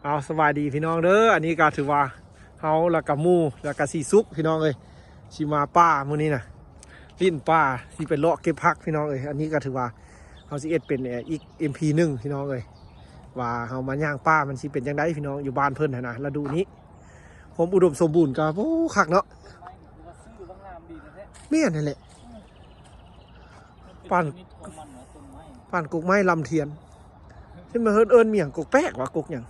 ເອົາ ສະບາຍດີພີ່ນ້ອງເດີ. ອັນນີ້ກໍຖືວ່າເຮົາ ແລ້ວກໍໝູ່ ແລ້ວກໍສີສຸກ ພີ່ນ້ອງເອີຍ ຊິມາປ່າມື້ນີ້ນະ ຫຼິ້ນປ່າ ຊິໄປເລາະເກັບຜັກ ພີ່ນ້ອງເອີຍ. ອັນນີ້ກໍຖືວ່າເຮົາຊິເຮັດເປັນ ເອີ ອີກ ເອັມ ພີ ໜຶ່ງ ພີ່ນ້ອງເອີຍ ວ່າເຮົາມາຍ່າງປ່າມັນຊິເປັນຈັ່ງໃດ ພີ່ນ້ອງ. ຢູ່ບ້ານເພິ່ນຫັ້ນນະ ລະດູນີ້ ຄວາມອຸດົມສົມບູນກໍ ໂອ້ ຄັກເນາະ. ແມ່ນຫັ້ນແຫຼະ ປານ ປານກົກໄມ້ລຳທຽນ ທີ່ມັນເອີ້ນ ເອີ້ນຫຍັງ ກົກແປກຫວາ ກົກຫຍັງ?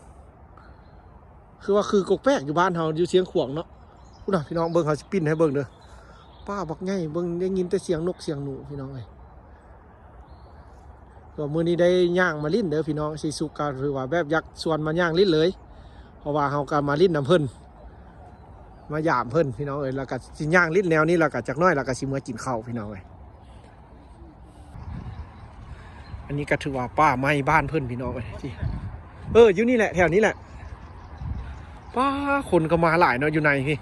ຄືວ່າຄືກົກແປກຢູ່ບ້ານເຮົາ ຢູ່ຊຽງຂວາງເນາະ. ພຸ້ນນະ ພີ່ນ້ອງເບິ່ງ ເຮົາຊິປິ່ນໃຫ້ເບິ່ງເດີ ປ່າບັກໃຫຍ່ ເບິ່ງ ໄດ້ຍິນແຕ່ສຽງນົກສຽງໜູ ພີ່ນ້ອງເອີຍ. ກໍມື້ນີ້ໄດ້ຍ່າງມາຫຼິ້ນເດີພີ່ນ້ອງ. ສີສຸກກໍຖືວ່າແບບຢາກຊວນມາຍ່າງຫຼິ້ນເລີຍ ເພາະວ່າເຮົາກໍມາຫຼິ້ນນຳເພິ່ນ ມາຢາມເພິ່ນ ພີ່ນ້ອງເອີຍ. ແລ້ວກໍຊິຍ່າງຫຼິ້ນແນວນີ້ ແລ້ວກໍຈັກໜ້ອຍແລ້ວກໍຊິເມືອກິນເຂົ້າ ພີ່ນ້ອງເອີຍ. ອັນນີ້ກໍຖືວ່າປ່າໄມ້ບ້ານເພິ່ນ ພີ່ນ້ອງເອີຍ. ເອີ ຢູ່ນີ້ແຫຼະ ແຖວນີ້ແຫຼະ. ປ້າ ຄົນກໍມາຫຼາຍເນາະ ຢູ່ໃນນີ້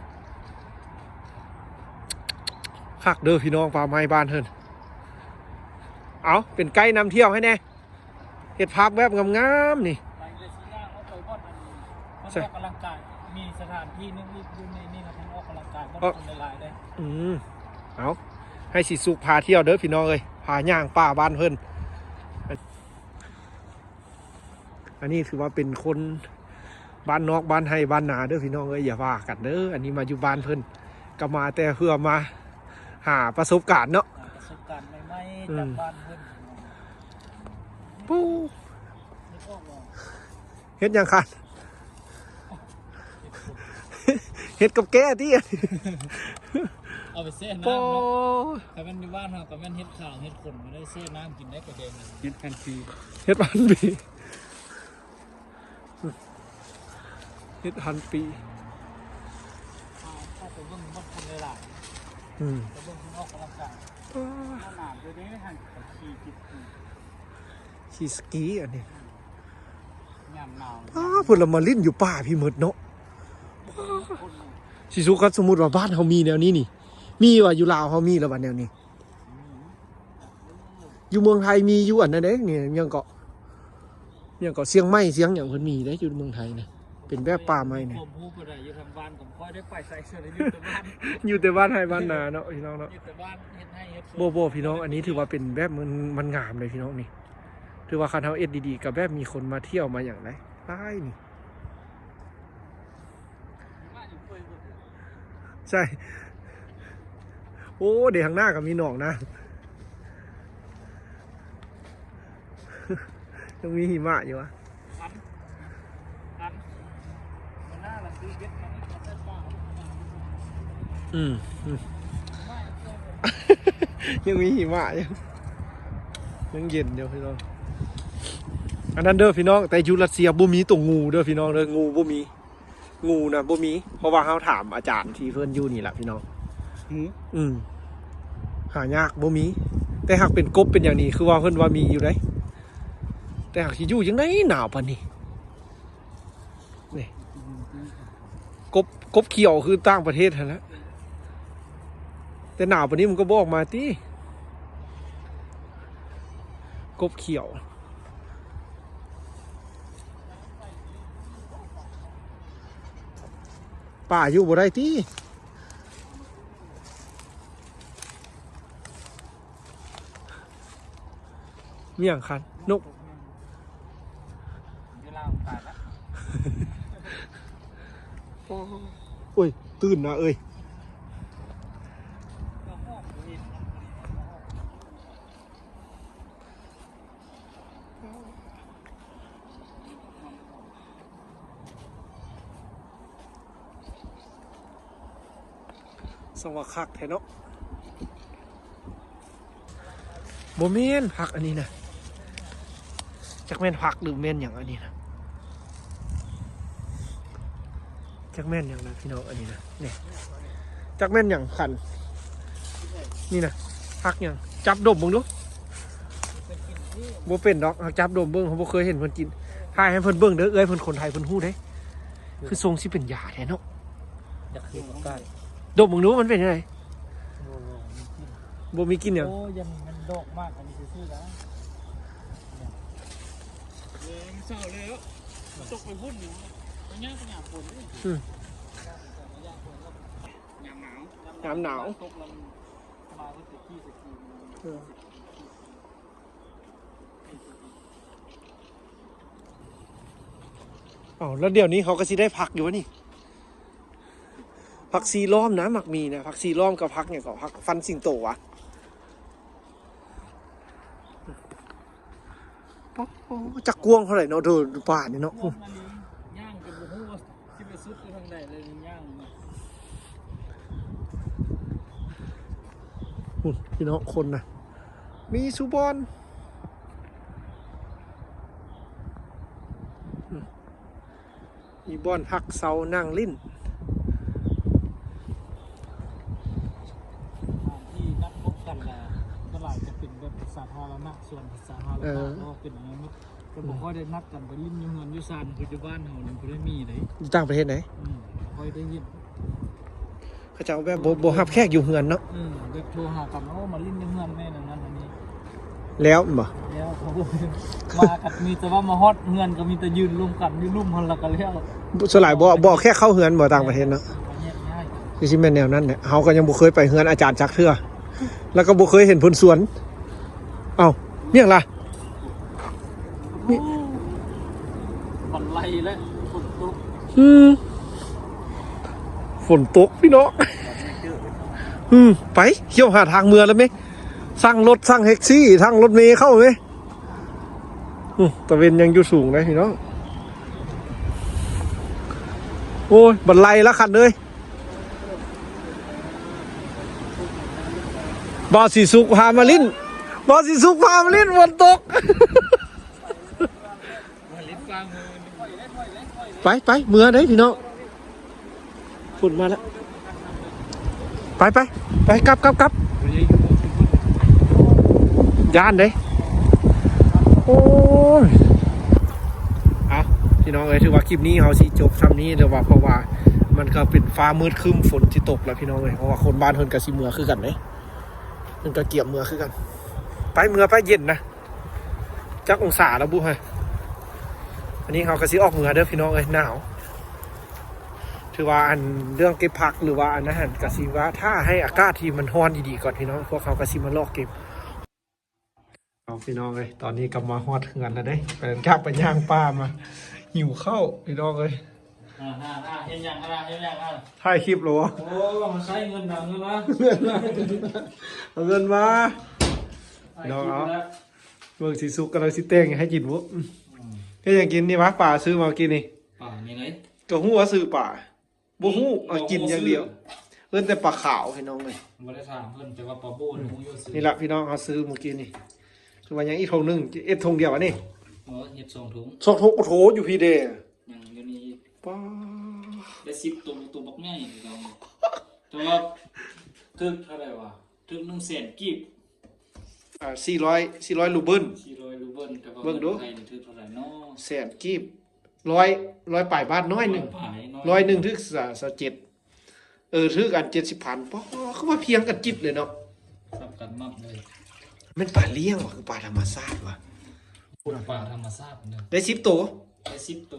ຄັກເດີພີ່ນ້ອງ ປ່າໄມ້ບ້ານເພິ່ນ. ເອົາ ເປັນໄກນຳທ່ຽວໃຫ້ແດ່ ເຮັດພາບແບບງາມໆນີ້. ໄປເລີຍ ຊິຍ່າງອອກໄປບ່ອນອັນ ເພິ່ນອອກກຳລັງກາຍ ມີສະຖານທີ່ໜຶ່ງຢູ່ໃນນີ້ນະ ເພິ່ນອອກກຳລັງກາຍ ບ່ອນຄົນຫຼາຍໆເດ້. ອືມ ເອົາ ໃຫ້ສີສຸກພາທ່ຽວເດີພີ່ນ້ອງເອີຍ ພາຍ່າງປ່າບ້ານເພິ່ນ. ອັນນີ້ຖືວ່າເປັນຄົນບ້ານນອກ ບ້ານໄຮ່ບ້ານນາເດີພີ່ນ້ອງເອີຍ ຢ່າວ່າກັນເດີ. ອັນນີ້ມາຢູ່ບ້ານເພິ່ນ ກໍມາແຕ່ເພື່ອມາຫາປະສົບການເນາະ ປະສົບການໃໝ່ໆ ອືມ ຈາກບ້ານເພິ່ນ. ປູ້ ເຮັດຫຍັງຄັນ? ເຮັດກັບແກ້ຕິ? ເອົາໄປແຊ່ນ້ຳເນາະ. ໂອ້ ຖ້າແມ່ນຢູ່ບ້ານເຮົາກໍແມ່ນເຫັດຂາວເຫັດຂົນ ບໍ່ໄດ້ແຊ່ນ້ຳກິນໄດ້ກະແດງ. ເຫັດພັນປີ ເຫັດພັນປີ ເຫັດພັນປີ. ອືມ ໄປເບິ່ງຄົນອອກກຳລັງກາຍ ໜາວໆ ດຽວນີ້ຫັ້ນ ຂີ່ຂີ່ສະກີອັນນີ້. ຍາມໜາວ ອ້າ ເພິ່ນລະມາຫຼິ້ນຢູ່ປ່າພີ້ໝົດເນາະ. ຊິສຸ ຄັນສົມມຸດວ່າບ້ານເຮົາມີແນວນີ້ນີ້ ມີວ່າ ຢູ່ລາວເຮົາມີລະວ່າແນວນີ້? ຢູ່ເມືອງໄທມີຢູ່ອັນນັ້ນເດ້ ນີ້ຫຍັງເກາະ ຫຍັງເກາະ ຊຽງໃໝ່ ຊຽງຫຍັງ ເພິ່ນມີເດ້ ຢູ່ເມືອງໄທນະ ເປັນແບບປ່າໄມ້ນະ. ຄວາມຮູ້ບໍ່ໄດ້ ຢູ່ທາງບ້ານກໍບໍ່ຄ່ອຍໄດ້ໄປໃສ ສ່ວນຫຼາຍຢູ່ແຕ່ບ້ານ ຢູ່ແຕ່ບ້ານໄຮ່ບ້ານນາເນາະ ພີ່ນ້ອງເນາະ. ຢູ່ແຕ່ບ້ານເຮັດໄຮ່ເຮັດສວນ. ບໍ່ ບໍ່ ພີ່ນ້ອງ ອັນນີ້ຖືວ່າເປັນແບບມັນ ມັນງາມເດ້ ພີ່ນ້ອງນີ້. ຖືວ່າຄັນເຮົາເຮັດດີໆ ກໍແບບມີຄົນມາທ່ຽວມາຫຍັງໄດ້ຫຼາຍນີ້. ໃຊ່ ໂອ້ ເດ ທາງໜ້າກໍມີໜອງນະ ຍັງມີຫິມະຢູ່ຫວາ. ອືມ ອືມ ຍັງມີຫິມະຢູ່ ຍັງເຢັນຢູ່ພີ່ນ້ອງ. ອັນນັ້ນເດີພີ່ນ້ອງ ແຕ່ຢູ່ຣັດເຊຍບໍ່ມີຕົວງູເດີພີ່ນ້ອງເດີ ງູບໍ່ມີ ງູນະບໍ່ມີ ເພາະວ່າເຮົາຖາມອາຈານທີ່ເພິ່ນຢູ່ນີ້ລະພີ່ນ້ອງ. ຫື ອືມ ຫາຍາກ ບໍ່ມີ. ແຕ່ຫາກເປັນກົບເປັນຫຍັງນີ້ ຄືວ່າເພິ່ນວ່າມີຢູ່ເດ້ ແຕ່ຫາກຊິຢູ່ຈັ່ງໃດໜາວປານນີ້. ນີ້ ກົບ ກົບຂຽວຄືຕ່າງປະເທດຫັ້ນແຫຼະ ແຕ່ໜາວປານນີ້ມັນກໍບໍ່ອອກມາຕິ ກົບຂຽວ. ປາຢູ່ບໍ່ໄດ້ຕິ ມີຫຍັງຄັນ ນົກ ຢູ່ລາວຕາຍລະ. ໂອ້ຍ ຕື່ນນະເອີຍ. ສັງວ່າຄັກແທ້ເນາະ. ບໍ່ແມ່ນຜັກອັນນີ້ນະ ຈັກແມ່ນຜັກຫຼືແມ່ນຫຍັງອັນນີ້ນະ ຈັກແມ່ນຫຍັງນະພີ່ນ້ອງ ອັນນີ້ນະ ນີ້ ຈັກແມ່ນຫຍັງຄັນ ນີ້ນະ ຜັກຫຍັງ ຈັບດົມເບິ່ງດູ. ບໍ່ເປັນດອກ ເຮົາຈັບດົມເບິ່ງ ເຮົາບໍ່ເຄີຍເຫັນເພິ່ນກິນ. ຖ່າຍໃຫ້ເພິ່ນເບິ່ງເດີ ເອື້ອຍເພິ່ນຄົນໄທ ເພິ່ນຮູ້ເດ້. ຄືຊົງຊິເປັນຢາແທ້ເນາະ. ຢາກເຮັດປະກາດ ດົມເບິ່ງດູມັນເປັນຈັ່ງໃດ. ບໍ່ມີກິ່ນຫຍັງ. ໂອ້ ຢ່າງນີ້ມັນດອກມາກ ອັນນີ້ຊື່ໆນະ. ເອີ ມັນເສົ້າແລ້ວ ມັນຕົກໄປພຸ້ນຢູ່. ອືມ ຍາມໜາວ ຍາມໜາວ ເອີ ເອົາ ແລ້ວດຽວນີ້ເຮົາກໍຊິໄດ້ຜັກຢູ່ວະນີ້? ຜັກຊີລ້ອມນະ ມັກມີນະ ຜັກຊີລ້ອມກັບຜັກຫຍັງເກາະ ຜັກຟັນສິງໂຕຫວາ? ໂອ້ ຈັກກວ້າງເທົ່າໃດເນາະ ໂດ ປ່ານີ້ເນາະ. ຍ່າງຈົນບໍ່ຮູ້ວ່າຊິໄປສຸດຢູ່ທາງໃດເລີຍ ຍ່າງມາ. ພຸ້ນ ພີ່ນ້ອງ ຄົນນະ ມີສູ່ບ່ອນ. ອືມ ມີບ່ອນພັກເຊົານັ່ງຫຼິ້ນ. ສະຖານທີ່ນັດພົບກັນລະ ສ່ວນຫຼາຍຈະເປັນແບບສາທາລະນະ ສວນສາທາລະນະ ເອີ ເນາະ ເປັນຫຍັງ ຈະບໍ່ຄ່ອຍໄດ້ນັດກັນໄປຫຼິ້ນຢູ່ເຮືອນຢູ່ຊານ ຄືຢູ່ບ້ານເຮົານີ້ບໍ່ໄດ້ມີເດ້. ຢູ່ຕ່າງປະເທດໃດ? ອືມ ບໍ່ຄ່ອຍໄດ້ຍິນ. ເຂົາເຈົ້າແບບບໍ່ ບໍ່ຮັບແຂກຢູ່ເຮືອນເນາະ. ເອີ ແບບໂທຫາກັນ ໂອ້ ມາຫຼິ້ນຢູ່ເຮືອນແມ່ ນັ້ນນັ້ນອັນນີ້ ແລ້ວແມ່ນບໍ່? ແລ້ວ ມາກັນມີແຕ່ວ່າມາຮອດເຮືອນກໍມີແຕ່ຢືນລົມກັນຢູ່ລຸ່ມຫັ້ນລະກໍແລ້ວ. ສ່ວນຫຼາຍບໍ່ ບໍ່ເອົາແຂກເຂົ້າເຮືອນບໍ່ ຕ່າງປະເທດເນາະ. ແຍກຍ້າຍ ຄືຊິແມ່ນແນວນັ້ນແຫຼະ ເຮົາກໍຍັງບໍ່ເຄີຍໄປເຮືອນອາຈານຈັກເທື່ອ ແລ້ວກໍບໍ່ເຄີຍເຫັນເພິ່ນສວນ. ເອົ້າ ມີຫຍັງລະ? ໂອ້ ບັນໄລແລ້ວ ຝົນຕົກ. ອືມ ຝົນຕົກພີ່ນ້ອງ. ອືມ ໄປ ທ່ຽວຫາທາງເມືອແລ້ວເມ. ສັ່ງລົດ ສັ່ງແທັກຊີ ສັ່ງລົດເມເຂົ້າເມ. ອືມ ຕາເວັນຍັງຢູ່ສູງເດ້ພີ່ນ້ອງ. ໂອ້ຍ ບັນໄລລະຄັນເອີຍ. ບ່າວສີສຸກພາມາຫຼິ້ນ ບ່າວສີສຸກພາມາຫຼິ້ນ ຝົນຕົກ. ໄປ ໄປ ເມືອເດ້ພີ່ນ້ອງ ຝົນມາແລ້ວ. ໄປ ໄປ ໄປ ກັບ ກັບ ກັບ ຢ້ານເດ້. ໂອ້ຍ ເອົາ ພີ່ນ້ອງເອີຍ ຖືວ່າຄລິບນີ້ເຮົາຊິຈົບຊ່ຳນີ້ເດີວ່າ ເພາະວ່າມັນກໍເປັນຟ້າມືດຄຶ້ມ ຝົນຊິຕົກແລ້ວພີ່ນ້ອງເອີຍ ເພາະວ່າຄົນບ້ານເພິ່ນກໍຊິເມືອຄືກັນເດ້ ເພິ່ນກໍກຽມເມືອຄືກັນ. ໄປ ເມືອໄປ ເຢັນນະ. ຈັກອົງສາລະບຸເຮີຍ. ອັນນີ້ເຮົາກໍຊິອອກເມືອເດີພີ່ນ້ອງເອີຍ ໜາວ. ຖືວ່າອັນເລື່ອງເກັບຜັກ ຫຼືວ່າອັນນັ້ນຫັ້ນ ກໍຊິວ່າຖ້າໃຫ້ອາກາດທີ່ມັນຮ້ອນດີໆກ່ອນພີ່ນ້ອງ ພວກເຮົາກໍຊິມາລອກເກັບ. ເອົາພີ່ນ້ອງເອີຍ ຕອນນີ້ກໍມາຮອດເຮືອນແລ້ວເດ້ ຫຼັງຈາກໄປຍ່າງປ່າມາ ຫິວເຂົ້າພີ່ນ້ອງເອີຍ. ອ່າ ອ່າ ອ່າ ເຮັດຫຍັງ ອ່າ ເຮັດຫຍັງ ອ່າ ຖ່າຍຄລິບເລີຍຫວາ? ໂອ້ ໃຊ້ເງິນນະ ເງິນມາ ເອົາເງິນມາ. ພີ່ນ້ອງເອົາ ເບິ່ງສີສຸກກຳລັງຊິແຕ່ງໃຫ້ກິນບຸ. ອືມ ເຮັດຫຍັງກິນນີ້ຫວາ? ປາຊື້ມາກິນນີ້. ປານີ້ເລີຍ ກໍຮູ້ວ່າຊື້ປາ ບໍ່ຮູ້ ເອົາກິນຢ່າງດຽວ. ເອີ້ນແຕ່ປາຂາວພີ່ນ້ອງເອີຍ. ບໍ່ໄດ້ຖາມເພິ່ນ ແຕ່ວ່າປາບູນຮູ້ຢູ່ຊື່. ນີ້ລະພີ່ນ້ອງ ເຮົາຊື້ມື້ກີ້ນີ້ ຄືວ່າຍັງອີກຖົງໜຶ່ງ ເຮັດຖົງດຽວອັນນີ້. ເອີ ເຮັດສອງຖົງ ສອງຖົງ. ໂອ້ໂຫ ຢູ່ພີ້ເດ້ ຍັງຢູ່ນີ້ອີກ. ປ້າ ໄດ້ສິບໂຕ ໂຕບັກໃຫຍ່ຄືເກົ່າ. ແຕ່ວ່າຖືກເທົ່າໃດຫວາ? ຖືກໜຶ່ງແສນກີບ. ອ່າ ສີ່ຮ້ອຍ ສີ່ຮ້ອຍຣູເບິນ ສີ່ຮ້ອຍຣູເບິນ. ແຕ່ວ່າເບິ່ງດູ ເງິນໄທນີ້ຖືກເທົ່າໃດເນາະ? ແສນກີບ ຮ້ອຍ ຮ້ອຍປາຍບາດ ໜ້ອຍໜຶ່ງ ຮ້ອຍໜຶ່ງຖືກຊາວເຈັດ. ເອີ ຖືກອັນເຈັດສິບພັນ. ປ້າ ຄືວ່າພຽງກັນຈິດເລີຍເນາະ ສັບກັນມັບເລີຍ. ແມ່ນປາລ້ຽງຫວາ ຄືປາທຳມະຊາດຫວາ? ປາທຳມະຊາດເດີ ໄດ້ສິບໂຕ ໄດ້ສິບໂຕ.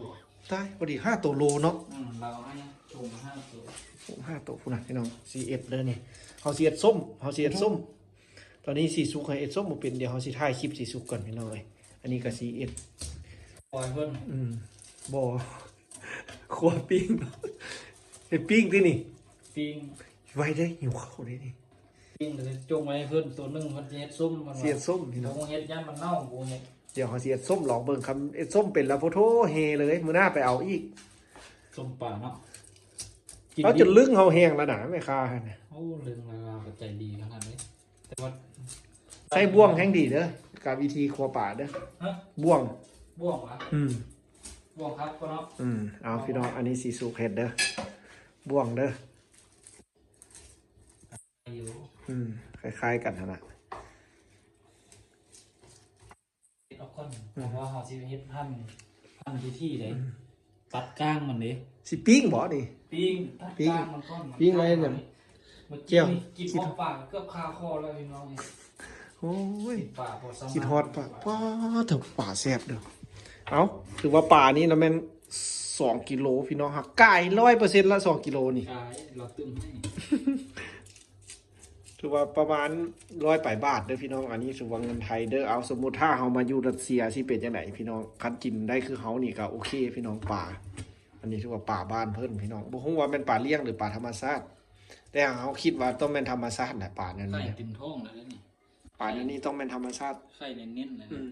ຕາຍ ພໍດີຫ້າໂຕໂລເນາະ. ອືມ ລາວໃຫ້ຊົງຫ້າໂຕ ຫ້າໂຕພຸ້ນນະພີ່ນ້ອງ. ຊິເອັດເດີນີ້ ເຮົາຊິເອັດສົ້ມ ເຮົາຊິເອັດສົ້ມ. ຕອນນີ້ສີສຸກໃຫ້ເອັດສົ້ມບໍ່ເປັນ ດຽວເຮົາຊິຖ່າຍຄລິບສີສຸກກ່ອນພີ່ນ້ອງເອີຍ. ອັນນີ້ກໍຊິເອັດ ປ່ອຍເພິ່ນ. ອືມ ບໍ່ ຄົວປີ້ງ ເຮັດປີ້ງຕິນີ້. ປີ້ງ ໄວເດ້ ຫິວເຂົ້າເດ້ນີ້. ປີ້ງ ແລ້ວຈົ່ງໄວ້ໃຫ້ເພິ່ນໂຕໜຶ່ງ ເພິ່ນຊິເຮັດສົ້ມ ເພິ່ນວ່າ ຊິເຮັດສົ້ມພີ່ນ້ອງ. ບໍ່ເຮັດ ຢ້ານມັນເນົ່າ ບໍ່ເຮັດ. ດຽວເຮົາຊິເຮັດສົ້ມລອງເບິ່ງ ຄັນເຮັດສົ້ມເປັນແລ້ວ ໂພໂທ ເຮເລີຍ ມື້ໜ້າໄປເອົາອີກ. ສົ້ມປາເນາະ ເອົາຈົນລຶ້ງເຮົາແຮງແລ້ວນະແມ່ຄ້າຫັ້ນ. ໂອ້ ລຶ້ງແລ້ວກໍໃຈດີຂະໜາດເລີຍ. ແຕ່ວ່າໃຊ້ບ່ວງແຮ່ງດີເດີ ກັບວິທີຄົວປາເດີ. ຮະ? ບ່ວງ ບ່ວງຫວາ? ອືມ ບ່ວງຄັກກວ່າເນາະ. ອືມ ເອົາພີ່ນ້ອງ ອັນນີ້ສີສຸກເຮັດເດີ ບ່ວງເດີ. ຢູ່ ອືມ ຄ້າຍໆກັນຫັ້ນນະ. ເຮັດອອກກ່ອນ ອືມ ເພາະວ່າເຮົາຊິເຮັດຫັ້ນ ຫັ້ນທີ່ທີ່ເດ້. ອືມ ຕັດກ້າງມັນເດ້. ຊິປີ້ງບໍ່ນີ້? ປີ້ງ ຕັດກ້າງມັນກ່ອນ. ປີ້ງໄວ້ ມັນ ແຈ່ວ ກິນ ກິນ ກິນ ເອົາປາເກືອບຄາຄໍແລ້ວພີ່ນ້ອງ. ໂອ້ຍ ກິນປາບໍ່ສາມາດ ກິນຮອດປາ. ປາເຖິງປາແຊບເດີ. ເອົ້າ ຖືວ່າປານີ້ລະແມ່ນ ສອງກິໂລພີ່ນ້ອງ ຫາກກາຍຮ້ອຍເປີເຊັນລະ ສອງກິໂລນີ້ ກາຍລະຕຶ້ມໃຫ້ ຖືວ່າປະມານຮ້ອຍປາຍບາດເດີພີ່ນ້ອງ. ອັນນີ້ຖືວ່າເງິນໄທເດີ. ເອົາ ສົມມຸດຖ້າເຮົາມາຢູ່ຣັດເຊຍຊິເປັນຈັ່ງໃດພີ່ນ້ອງ? ຄັນກິນໄດ້ຄືເຮົານີ້ກໍໂອເຄພີ່ນ້ອງ. ປາ ອັນນີ້ຖືວ່າປາບ້ານເພິ່ນພີ່ນ້ອງ ບໍ່ຮູ້ວ່າແມ່ນປາລ້ຽງ ຫຼື ປາທຳມະຊາດ ແຕ່ເຮົາຄິດວ່າຕ້ອງແມ່ນທຳມະຊາດແຫຼະ ປາແນວນີ້ ໄຂ່ເຕັມທ້ອງແລ້ວເດ້ນີ້ ປາແນວນີ້ຕ້ອງແມ່ນທຳມະຊາດ ໄຂ່ເນັ້ນໆເລີຍ ອືມ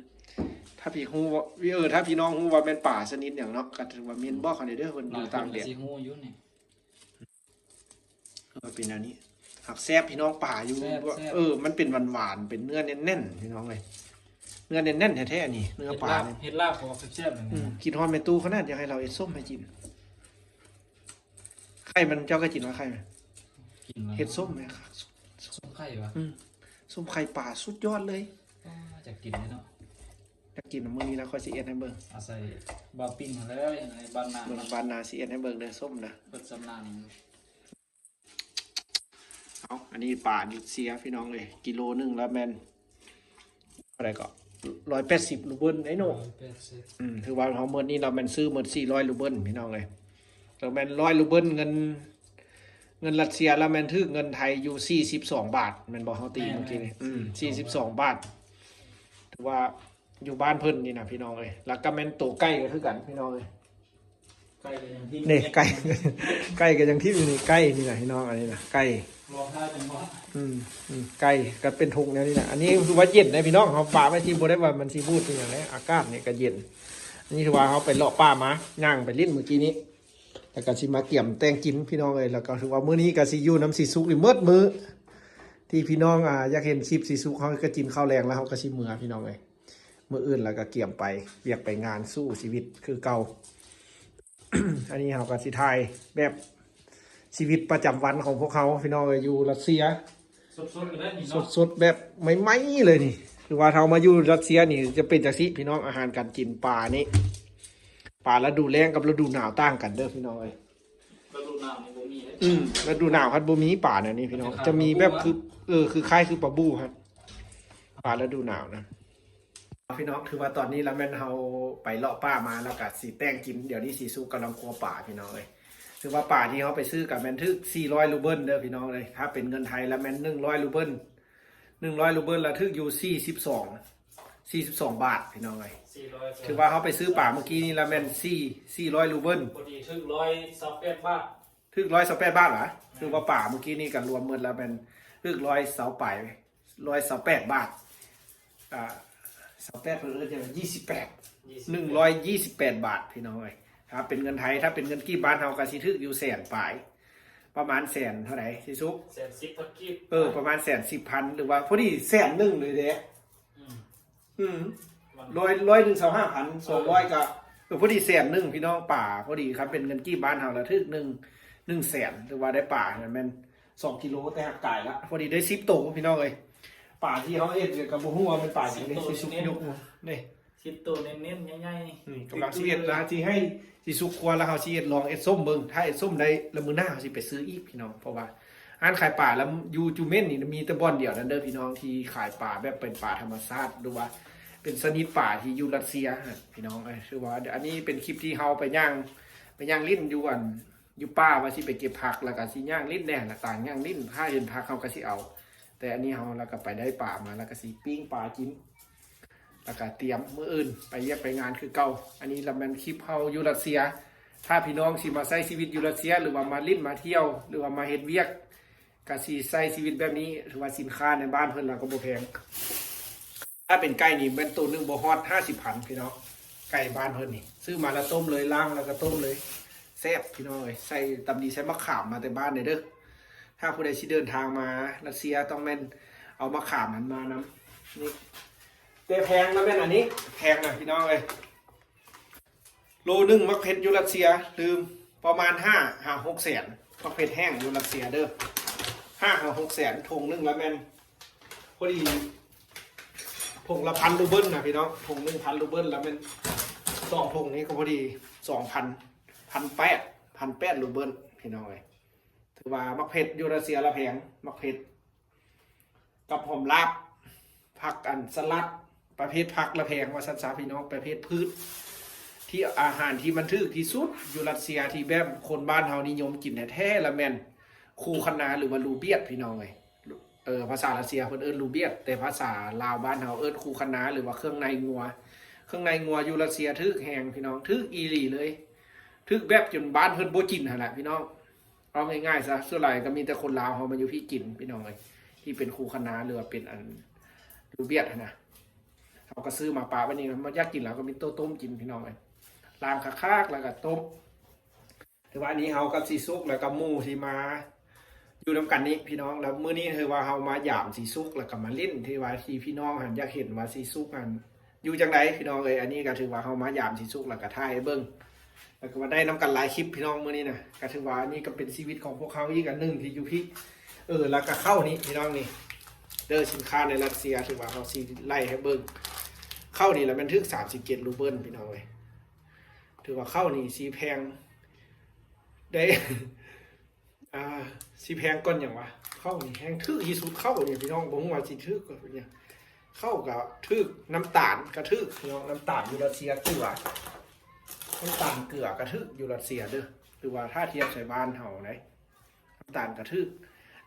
ຖ້າພີ່ຮູ້ວ່າ ເອີ ຖ້າພີ່ນ້ອງຮູ້ວ່າແມ່ນປາຊະນິດຫຍັງເນາະ ກໍຖືວ່າເມັນບອກເຮົາແດ່ເດີ ເພິ່ນຢູ່ຕ່າງແດນ ເພິ່ນກໍຊິຮູ້ຢູ່ນີ້ ເອີ ເປັນແນວນີ້ ຫາກແຊບພີ່ນ້ອງ. ປາຢູ່ ແຊບໆ ເອີ ມັນເປັນຫວານໆ ເປັນເນື້ອແໜ້ນໆ ພີ່ນ້ອງເອີຍ ເນື້ອແໜ້ນໆແທ້ໆ ນີ້ ເນື້ອປານີ້ ເຮັດລາບ ເຮັດລາບກໍແຊບໆ ອືມ ຄິດຮອດແມ່ຕູ້ຂະໜາດ ຢາກໃຫ້ລາວເຮັດສົ້ມໃຫ້ກິນ. ໄຂ່ມັນ ເຈົ້າເຄີຍກິນບໍ່ ໄຂ່ມັນ? ກິນແລ້ວ ເຮັດສົ້ມແມ່ນຄັກ ສົ້ມໄຂ່ຫວາ? ອືມ ສົ້ມໄຂ່ປາສຸດຍອດເລີຍ. ອໍ ຢາກກິນເລີຍເນາະ ຢາກກິນ. ມື້ນີ້ລະຂ້ອຍຊິເຮັດໃຫ້ເບິ່ງ ອາໄສບ່າວປີ້ງຫັ້ນແຫຼະ ໃຫ້ບ້ານນາ ເບິ່ງບ້ານນາຊິເຮັດໃຫ້ເບິ່ງເດີ ສົ້ມນະ ເພິ່ນຊຳນານ. ເອົາ ອັນນີ້ປາຢູ່ເຊຍພີ່ນ້ອງເອີຍ ກິໂລໜຶ່ງລະແມ່ນ ເທົ່າໃດກໍ ຮ້ອຍແປດສິບຣູເບິນໄດ໋ໂນ. ຮ້ອຍແປດສິບ ອືມ ຖືວ່າເຮົາໝົດນີ້ລະແມ່ນຊື້ໝົດສີ່ຮ້ອຍຣູເບິນພີ່ນ້ອງເອີຍ ລະແມ່ນຮ້ອຍຣູເບິນ ເງິນ ເງິນຣັດເຊຍລະແມ່ນຖືກເງິນໄທຢູ່ສີ່ສິບສອງບາດ ແມ່ນບໍ່? ເຮົາຕີ ແມ່ນໆ ເມື່ອກີ້ນີ້ ອືມ ສີ່ສິບສອງບາດ ຖືວ່າຢູ່ບ້ານເພິ່ນນີ້ນະພີ່ນ້ອງເອີຍ. ລະກໍແມ່ນໂຕໄກ່ກໍຄືກັນພີ່ນ້ອງເອີຍ ໄກ່ກໍຍັງຖິ້ມ ນີ້ໄກ່ ໄກ່ກໍຍັງຖິ້ມຢູ່ນີ້ ໄກ່ນີ້ນະພີ່ນ້ອງ ອັນນີ້ນະໄກ່ ລອງຖ້າຈັງຫວະ ອືມ ອືມ ໄກ່ກໍເປັນທຸງແນວນີ້ນະ. ອັນນີ້ຄືວ່າເຢັນນະພີ່ນ້ອງ ເຮົາປະໄວ້ທີ່ ບໍ່ໄດ້ວ່າມັນຊິບູດອີ່ຫຍັງເດ້ ອາກາດນີ້ກໍເຢັນ. ອັນນີ້ຖືວ່າເຮົາໄປເລາະປ່າມາ ຍ່າງໄປຫຼິ້ນມື້ກີ້ນີ້ ແລ້ວກໍຊິມາກຽມແຕ່ງກິນພີ່ນ້ອງເອີຍ. ແລ້ວກໍຖືວ່າມື້ນີ້ກໍຊິຢູ່ນຳສີສຸກນີ້ໝົດມື້ ທີ່ພີ່ນ້ອງ ອາ ຢາກເຫັນຄລິບສີສຸກ ເຮົາກໍກິນເຂົ້າແລງແລ້ວເຮົາກໍຊິເມືອພີ່ນ້ອງເອີຍ. ມື້ອື່ນລະກະກຽມໄປວຽກໄປງານ ສູ້ຊີວິດຄືເກົ່າ. ອັນນີ້ເຮົາກະຊິຖ່າຍແບບຊີວິດປະຈຳວັນຂອງພວກເຮົາພີ່ນ້ອງເອີຍ ຢູ່ຣັດເຊຍ ສົດໆເລີຍນີ້ເນາະ ສົດໆແບບໃໝ່ໆເລີຍນີ້. ຄືວ່າເຮົາມາຢູ່ຣັດເຊຍນີ້ຈະເປັນຈັ່ງຊີ້ພີ່ນ້ອງ ອາຫານການກິນປານີ້ ປາລະດູແລ້ງກັບລະດູໜາວຕ່າງກັນເດີພີ່ນ້ອງເອີຍ. ລະດູໜາວນີ້ບໍ່ມີເດ້ ອືມ ລະດູໜາວພັດບໍ່ມີປາແນວນີ້ພີ່ນ້ອງ ຈະມີແບບຄື ເອີ ຄືຄ້າຍຄືປາບູ່ຫັ້ນ ປາລະດູໜາວນະ. ພີ່ນ້ອງ ຖືວ່າຕອນນີ້ລະແມ່ນເຮົາໄປເລາະປ່າມາ ລະກະຊິແຕ່ງກິນ. ດຽວນີ້ສີສຸກກຳລັງຄົວປາພີ່ນ້ອງເອີຍ. ຖືວ່າປາທີ່ເຮົາໄປຊື້ກະແມ່ນຖືກສີ່ຮ້ອຍຣູເບິນເດີພີ່ນ້ອງເອີຍ. ຖ້າເປັນເງິນໄທລະແມ່ນໜຶ່ງຮ້ອຍຣູເບິນ ໜຶ່ງຮ້ອຍຣູເບິນລະຖືກຢູ່ສີ່ສິບສອງ ສີ່ສິບສອງບາດພີ່ນ້ອງເອີຍ. ສີ່ຮ້ອຍ ຖືວ່າເຮົາໄປຊື້ປາມື້ກີ້ນີ້ລະແມ່ນສີ່ ສີ່ຮ້ອຍຣູເບິນ ພໍດີຖືກຮ້ອຍຊາວແປດບາດ ຖືກຮ້ອຍຊາວແປດບາດຫວາ? ແມ່ນ ຖືວ່າປາມື້ກີ້ນີ້ກະລວມໝົດລະແມ່ນຖືກຮ້ອຍຊາວປາຍ ຮ້ອຍຊາວແປດບາດ ອາ ຊາວແປດ ເພິ່ນເອີ້ນຫຍັງ ຍີ່ສິບແປດ ໜຶ່ງຮ້ອຍຍີ່ສິບແປດບາດພີ່ນ້ອງເອີຍ. ຖ້າເປັນເງິນໄທ ຖ້າເປັນເງິນກີບບ້ານເຮົາກະຊິຖືກຢູ່ແສນປາຍ ປະມານແສນເທົ່າໃດ ສີສຸກ? ແສນສິບພັນກີບ ເອີ ປະມານແສນສິບພັນ ຫຼືວ່າພໍດີແສນໜຶ່ງເລີຍເດ້. ອືມ ອືມ ມັນ ຮ້ອຍ ຮ້ອຍໜຶ່ງ ຊາວຫ້າພັນ ສອງຮ້ອຍ ເອີ ກະ ເອີ ພໍດີແສນໜຶ່ງພີ່ນ້ອງ ປາ ພໍດີຄັນເປັນເງິນກີບບ້ານເຮົາລະຖືກໜຶ່ງ ໜຶ່ງແສນ ຖືວ່າໄດ້ປາຫັ້ນແມ່ນສອງກິໂລ ແຕ່ຫາກກາຍລະ ພໍດີໄດ້ສິບໂຕພີ່ນ້ອງເອີຍ. ປາທີ່ເຮົາເຮັດກະບໍ່ຮູ້ວ່າແມ່ນປາຫຍັງເດ້ ສີສຸກຍົກນີ້ ສິບໂຕເນັ້ນໆໃຫຍ່ໆ ອືມ ກຳລັງຊິເຮັດລະ ຊິໃຫ້ສີສຸກຄົວລະ ເຮົາຊິເຮັດລອງເຮັດສົ້ມເບິ່ງ ຖ້າເຮັດສົ້ມໄດ້ລະມື້ໜ້າເຮົາຊິໄປຊື້ອີກພີ່ນ້ອງ ເພາະວ່າ ຮ້ານຂາຍປາລະ ຢູ່ຈູເມັນນີ້ມີແຕ່ບ່ອນດຽວນັ້ນເດີພີ່ນ້ອງ ທີ່ຂາຍປາແບບເປັນປາທຳມະຊາດ ຫຼືວ່າເປັນຊະນິດປາທີ່ຢູ່ຣັດເຊຍຫັ້ນພີ່ນ້ອງເອີຍ. ຄືວ່າອັນນີ້ເປັນຄລິບທີ່ເຮົາໄປຍ່າງ ໄປຍ່າງຫຼິ້ນຢູ່ອັນ ຢູ່ປ່າ ວ່າຊິໄປເກັບຜັກ ລະກະຊິຍ່າງຫຼິ້ນແດ່ ລະຕ່າງຍ່າງຫຼິ້ນ ຖ້າເຫັນຜັກເຮົາກະຊິເອົາ. ແຕ່ອັນນີ້ເຮົາລະກະໄປໄດ້ປາມາ ລະກະຊິປີ້ງປາກິນ ລະກະຕຽມມື້ອື່ນໄປວຽກໄປງານຄືເກົ່າ. ອັນນີ້ລະແມ່ນຄລິບເຮົາຢູ່ຣັດເຊຍ. ຖ້າພີ່ນ້ອງຊິມາໃຊ້ຊີວິດຢູ່ຣັດເຊຍ ຫຼືວ່າມາຫຼິ້ນມາທ່ຽວ ຫຼືວ່າມາເຮັດວຽກ ກະຊິໃຊ້ຊີວິດແບບນີ້ ຖືວ່າສິນຄ້າໃນບ້ານເພິ່ນລະກະບໍ່ແພງ. ຖ້າເປັນໄກ່ນີ້ແມ່ນໂຕໜຶ່ງບໍ່ຮອດຫ້າສິບພັນພີ່ນ້ອງ. ໄກ່ບ້ານເພິ່ນນີ້ ຊື້ມາລະຕົ້ມເລີຍ ລ້າງລະກະຕົ້ມເລີຍ ແຊບພີ່ນ້ອງເອີຍ. ໃສ່ ຕຳດີໃສ່ໝາກຂາມມາແຕ່ບ້ານເດີ. ຖ້າຜູ້ໃດຊິເດີນທາງມາຣັດເຊຍ ຕ້ອງແມ່ນເອົາໝາກຂາມຫັ້ນມານຳ. ນີ້ ແຕ່ແພງລະແມ່ນອັນນີ້ ແພງນະພີ່ນ້ອງເອີຍ. ໂລໜຶ່ງໝາກເຜັດຢູ່ຣັດເຊຍ ລືມ ປະມານຫ້າຫາຫົກແສນ ໝາກເຜັດແຫ້ງຢູ່ຣັດເຊຍເດີ ຫ້າຫາຫົກແສນ. ຖົງໜຶ່ງລະແມ່ນ ພໍດີຖົງລະພັນຣູເບິນນະພີ່ນ້ອງ ຖົງໜຶ່ງພັນຣູເບິນ ລະແມ່ນສອງຖົງນີ້ກະພໍດີສອງພັນ ພັນແປດ ພັນແປດຣູເບິນພີ່ນ້ອງເອີຍ. ຖືວ່າໝາກເຜັດຢູ່ຣັດເຊຍລະແພງ ໝາກເຜັດ ກັບຫອມລາບ ຜັກອັນສະຫຼັດ ປະເພດຜັກລະແພງວ່າຊັ້ນຊະພີ່ນ້ອງ ປະເພດພືດ ທີ່ອາຫານທີ່ມັນຖືກທີ່ສຸດຢູ່ຣັດເຊຍ ທີ່ແບບຄົນບ້ານເຮົານິຍົມກິນແທ້ໆ ລະແມ່ນຄູຄະນາ ຫຼືວ່າລູບຽດ ພີ່ນ້ອງເອີຍ. ເອີ ພາສາຣັດເຊຍເພິ່ນເອີ້ນລູບຽດ ແຕ່ພາສາລາວບ້ານເຮົາເອີ້ນຄູຄະນາ ຫຼືວ່າເຄື່ອງໃນງົວ. ເຄື່ອງໃນງົວຢູ່ຣັດເຊຍຖືກແຮງພີ່ນ້ອງ ຖືກອີ່ຫຼີເລີຍ ຖືກແບບຈົນບ້ານເພິ່ນບໍ່ກິນຫັ້ນແຫຼະພີ່ນ້ອງ. ເວົ້າງ່າຍໆຊະ ສ່ວນຫຼາຍກໍມີແຕ່ຄົນລາວເຮົາມາຢູ່ພີ້ກິນພີ່ນ້ອງເອີຍ ທີ່ເປັນຄູຄະນາ ຫຼືວ່າເປັນອັນລູບຽດຫັ້ນນະ. ເຮົາກໍຊື້ມາປະໄວ້ນີ້ ມັນຢາກກິນແລ້ວກໍມີໂຕຕົ້ມກິນພີ່ນ້ອງເອີຍ ລ້າງຄັກໆ ແລ້ວກໍຕົ້ມ. ຖືວ່າອັນນີ້ເຮົາກັບສີສຸກ ແລ້ວກໍໝູ່ທີ່ມາຢູ່ນຳກັນນີ້ພີ່ນ້ອງ ແລ້ວມື້ນີ້ຖືວ່າເຮົາມາຢາມສີສຸກ ແລ້ວກໍມາຫຼິ້ນ ທີ່ວ່າທີ່ພີ່ນ້ອງຫັ້ນຢາກເຫັນວ່າສີສຸກຫັ້ນຢູ່ຈັ່ງໃດພີ່ນ້ອງເອີຍ. ອັນນີ້ກໍຖືວ່າເຮົາມາຢາມສີສຸກ ແລ້ວກໍຖ່າຍໃຫ້ເບິ່ງ ແລ້ວກໍມາໄດ້ນຳກັນຫຼາຍຄລິບພີ່ນ້ອງມື້ນີ້ນະ. ກໍຖືວ່າອັນນີ້ກໍເປັນຊີວິດຂອງພວກເຮົາອີກອັນໜຶ່ງທີ່ຢູ່ພີ້. ເອີ ແລ້ວກໍເຂົ້ານີ້ພີ່ນ້ອງນີ້ເດີ ສິນຄ້າໃນຣັດເຊຍ ຖືວ່າເຮົາຊິໄລ່ໃຫ້ເບິ່ງ. ເຂົ້ານີ້ລະແມ່ນຖືກສາມສິບເຈັດຣູເບິນພີ່ນ້ອງເອີຍ ຖືວ່າເຂົ້ານີ້ຊິແພງ ໄດ້ ອ່າ ຊິແພງກ່ອນຫຍັງວະ? ເຂົ້ານີ້ແຮງຖືກທີ່ສຸດ ເຂົ້ານີ້ພີ່ນ້ອງ ບໍ່ຮູ້ວ່າຊິຖືກກ່ອນຫຍັງ. ເຂົ້າກໍຖືກ ນ້ຳຕານກໍຖືກພີ່ນ້ອງ ນ້ຳຕານຢູ່ຣັດເຊຍ ເກືອ ນ້ຳຕານເກືອກໍຖືກຢູ່ຣັດເຊຍເດີ ຫຼືວ່າຖ້າທຽບໃສ່ບ້ານເຮົາໄດ໋ ນ້ຳຕານກໍຖືກ.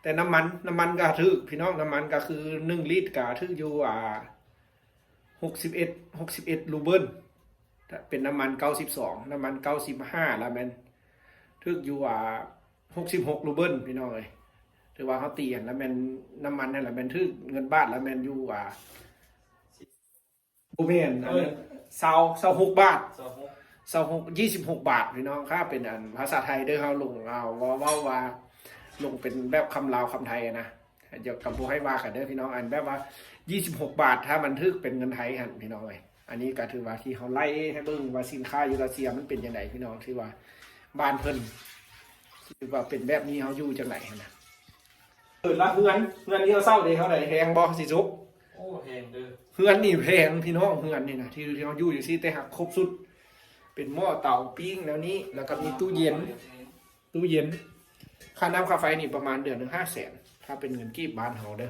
ແຕ່ນ້ຳມັນ ນ້ຳມັນກໍຖືກພີ່ນ້ອງ ນ້ຳມັນກໍຄືໜຶ່ງລິດກໍຖືກຢູ່ ອ່າ ຫົກສິບເອັດ ຫົກສິບເອັດຣູເບິນ ເປັນນ້ຳມັນເກົ້າສິບສອງ ນ້ຳມັນເກົ້າສິບຫ້າ ລະແມ່ນຖືກຢູ່ ອ່າ ຫົກສິບຫົກຣູເບິນພີ່ນ້ອງເອີຍ. ຖືວ່າເຮົາຕີຫັ້ນລະແມ່ນ ນ້ຳມັນຫັ້ນລະແມ່ນຖືກເງິນບາດລະແມ່ນຢູ່ ອ່າ ບໍ່ແມ່ນ ອັນນັ້ນ ເອີ ຊາວ ຊາວຫົກບາດ ຊາວຫົກ ຊາວຫົກ ຊາວຫົກ ຊາວຫົກ ຊາວຫົກ ຊາວຫົກບາດພີ່ນ້ອງ. ຖ້າເປັນອັນພາສາໄທເດີ ເຮົາລົງ ເອົາ ເວົ້າ ເວົ້າວ່າລົງເປັນແບບຄຳລາວຄຳໄທນະ ກໍບໍ່ໃຫ້ວ່າກັນເດີພີ່ນ້ອງ. ອັນແບບວ່າຊາວຫົກບາດ ຖ້າມັນຖືກເປັນເງິນໄທຫັ້ນພີ່ນ້ອງເອີຍ. ອັນນີ້ກໍຖືວ່າທີ່ເຮົາໄລ່ໃຫ້ເບິ່ງວ່າສິນຄ້າຢູ່ຣັດເຊຍມັນເປັນຈັ່ງໃດພີ່ນ້ອງ ທີ່ວ່າບ້ານເພິ່ນ ທີ່ວ່າເປັນແບບນີ້ ເຮົາຢູ່ຈັ່ງໃດຫັ້ນນະ. ເອີ ລະເຮືອນ ເຮືອນທີ່ເຮົາເຊົ່າເດ ເທົ່າໃດ ແພງບໍ່ ສີສຸກ? ໂອ້ ແພງເດີ ເຮືອນນີ້ແພງພີ່ນ້ອງ. ເຮືອນນີ້ນະ ທີ່ ທີ່ເຮົາຢູ່ຈັ່ງຊີ້ ແຕ່ຫາກຄົບຊຸດ ເປັນໝໍ້ເຕົາປີ້ງແນວນີ້ ແລ້ວກໍມີຕູ້ເຢັນ ຕູ້ເຢັນ. ຄ່ານ້ຳຄ່າໄຟນີ້ປະມານເດືອນໜຶ່ງຫ້າແສນ ຖ້າເປັນເງິນກີບບ້ານເຮົາເດີ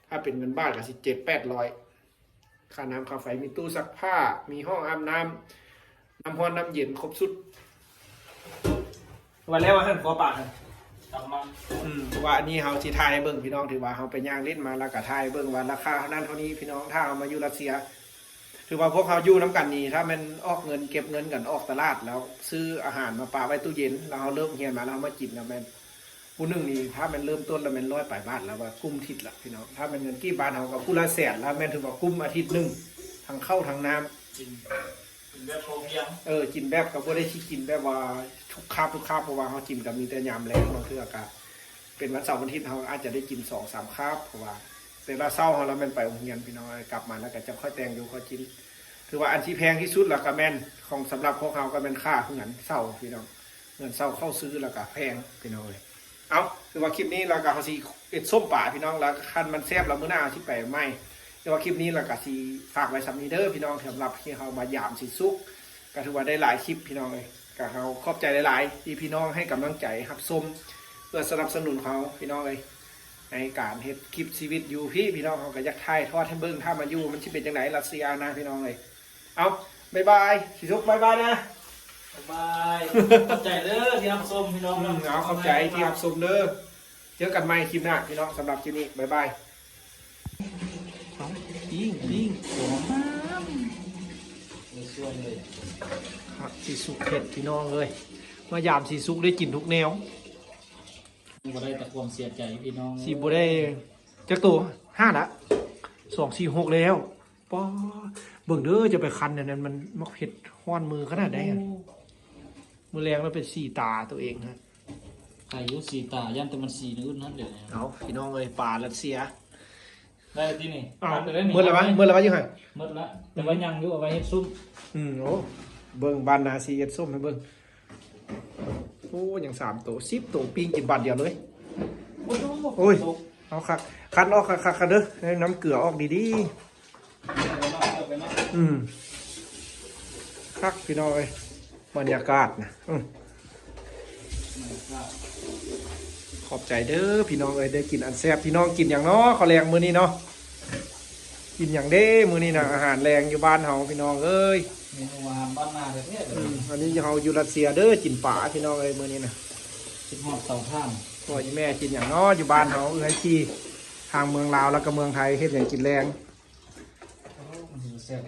ຖ້າເປັນເງິນບາດກໍຊິເຈັດແປດຮ້ອຍ. ຄ່ານ້ຳຄ່າໄຟ ມີຕູ້ຊັກຜ້າ ມີຫ້ອງອາບນ້ຳ ນ້ຳຮ້ອນນ້ຳເຢັນ ຄົບຊຸດ. ວ່າແລ້ວ ອາຫານຄົວປາກະ ອືມ ວ່າອັນນີ້ເຮົາຊິຖ່າຍໃຫ້ເບິ່ງພີ່ນ້ອງ ທີ່ວ່າເຮົາໄປຍ່າງຫຼິ້ນມາ ແລ້ວກະຖ່າຍໃຫ້ເບິ່ງວ່າລາຄາເທົ່ານັ້ນເທົ່ານີ້ພີ່ນ້ອງ. ຖ້າເຮົາມາຢູ່ຣັດເຊຍ ຖືວ່າພວກເຮົາຢູ່ນຳກັນນີ້ ຖ້າແມ່ນອອກເງິນ ເກັບເງິນກັນອອກຕະຫຼາດ ແລ້ວຊື້ອາຫານມາປະໄວ້ຕູ້ເຢັນ ແລ້ວເຮົາເລີກຮຽນມາ ແລ້ວເຮົາມາກິນ ແລ້ວແມ່ນ ຜູ້ໜຶ່ງນີ້ ຖ້າແມ່ນເລີ່ມຕົ້ນແລ້ວແມ່ນຮ້ອຍປາຍບາດ ແລ້ວວ່າກຸ້ມທິດລະພີ່ນ້ອງ. ຖ້າແມ່ນເງິນກີບບ້ານເຮົາກໍຜູ້ລະແສນ ແລ້ວແມ່ນຖືວ່າກຸ້ມອາທິດໜຶ່ງ ທັງເຂົ້າທັງນ້ຳ ກິນ ກິນແບບພໍພຽງ. ເອີ ກິນແບບກໍບໍ່ໄດ້ຊິກິນແບບວ່າທຸກຄາບ ທຸກຄາບ ເພາະວ່າເຮົາກິນກໍມີແຕ່ຍາມແລງ ບາງເທື່ອກໍເປັນວັນເສົາວັນອາທິດ ເຮົາອາດຈະໄດ້ກິນສອງສາມຄາບ ເພາະວ່າແຕ່ລະເຊົ້າເຮົາລະແມ່ນໄປໂຮງຮຽນພີ່ນ້ອງເອີຍ. ກັບມາແລ້ວກໍຈະຄ່ອຍແຕ່ງຢູ່ຄ່ອຍກິນ. ຖືວ່າອັນທີ່ແພງທີ່ສຸດລະກໍແມ່ນຂອງ ສຳລັບພວກເຮົາກໍແມ່ນຄ່າເຮືອນເຊົ່າພີ່ນ້ອງ. ເງິນເຊົ່າເຂົ້າຊື້ລະກະແພງພີ່ນ້ອງເອີຍ. ເອົ້າ ຖືວ່າຄລິບນີ້ລະກະເຮົາຊິເຮັດສົ້ມປາພີ່ນ້ອງ ລະຄັນມັນແຊບລະມື້ໜ້າເຮົາຊິໄປໃໝ່. ແຕ່ວ່າຄລິບນີ້ລະກະຊິຝາກໄວ້ສ່ຳນີ້ເດີພີ່ນ້ອງ ສຳລັບທີ່ເຮົາມາຢາມສີສຸກ ກະຖືວ່າໄດ້ຫຼາຍຄລິບພີ່ນ້ອງເອີຍ. ກະເຮົາຂອບໃຈຫຼາຍໆ ທີ່ພີ່ນ້ອງໃຫ້ກຳລັງໃຈຮັບຊົມ ເພື່ອສະໜັບສະໜູນເຮົາພີ່ນ້ອງເອີຍ ໃນການເຮັດຄລິບຊີວິດຢູ່ພີ້ ພີ່ນ້ອງ. ເຮົາກະຢາກຖ່າຍທອດໃຫ້ເບິ່ງ ຖ້າມາຢູ່ມັນຊິເປັນຈັ່ງໃດ ຣັດເຊຍນະພີ່ນ້ອງເອີຍ. ເອົາ ບາຍບາຍ ສີສຸກ ບາຍບາຍນະ ບາຍບາຍ. ຂອບໃຈເດີທີ່ຮັບຊົມພີ່ນ້ອງ. ອືມ ເອົາ ຂອບໃຈທີ່ຮັບຊົມເດີ. ເຈີກັນໃໝ່ຄລິບໜ້າພີ່ນ້ອງ. ສຳລັບຄລິບນີ້ ບາຍບາຍ. ເອົາ ປີ້ງ ປີ້ງ ຫອມ ສວຍເລີຍ. ຄັກ ສີສຸກເຮັດພີ່ນ້ອງເອີຍ. ມາຢາມສີສຸກໄດ້ກິນທຸກແນວ. ບໍ່ໄດ້ແຕ່ຄວາມເສຍໃຈພີ່ນ້ອງ. ຊິບໍ່ໄດ້ຈັກໂຕ ຫ້າລະ ສອງ ສີ່ ຫົກ ແລ້ວ. ປ້າ ເບິ່ງເດີ ຈະໄປຄັນອັນນັ້ນ ມັນໝາກເຜັດຮ້ອນມືຂະໜາດໃດ. ໂອ້ ມື້ແລງລະເປັນສີຕາໂຕເອງຫັ້ນ. ອາຍຸສີຕາ ຢ້ານແຕ່ມັນສີອື່ນຫັ້ນເດ. ເອົາ ພີ່ນ້ອງເອີຍ ປາຣັດເຊຍ ໄດ້ທີ່ນີ້. ເອົາ ໝົດລະວະ ໝົດລະວະ ຢູ່ຫັ້ນ. ໝົດລະ ແຕ່ວ່າຍັງຢູ່ ເອົາໄວ້ເຮັດຊຸ້ມ. ອືມ ໂອ້ ເບິ່ງ ບາດໜ້າຊິເຮັດຊຸ້ມໃຫ້ເບິ່ງ. ໂອ້ ຍັງສາມໂຕ ສິບໂຕ ປີ້ງກິນບາດດຽວເລີຍ. ໂອ້ຍ ເອົາຄັກ ຄັນອອກຄັກໆ ເດີ ໃຫ້ນ້ຳເກືອອອກດີໆ. ອືມ ຄັກພີ່ນ້ອງເອີຍ ບັນຍາກາດນະ. ອືມ ຂອບໃຈເດີພີ່ນ້ອງເອີຍ ໄດ້ກິນອັນແຊບ. ພີ່ນ້ອງກິນຫຍັງເນາະ ເຂົ້າແລງມື້ນີ້ເນາະ? ກິນຫຍັງເດ້ມື້ນີ້ນະ ອາຫານແລງຢູ່ບ້ານເຮົາພີ່ນ້ອງເອີຍ. เมนูอาหารบ้านนาแท้ๆเล อื ย ม อันนี้ เฮาอยู่รัสเซียเด้อ กินปลาพี่น้องเอ้ย มื้อนี้นะ คิดฮอดเตาถ่าน พ่ออีแม่กินหยังน้อ อยู่บ้านเฮา เอื้อยที่ ทางเมืองลาวแล้วก็เมืองไทย เฮ็ดหยังกินแลง โอ้ มันสิแซ่บ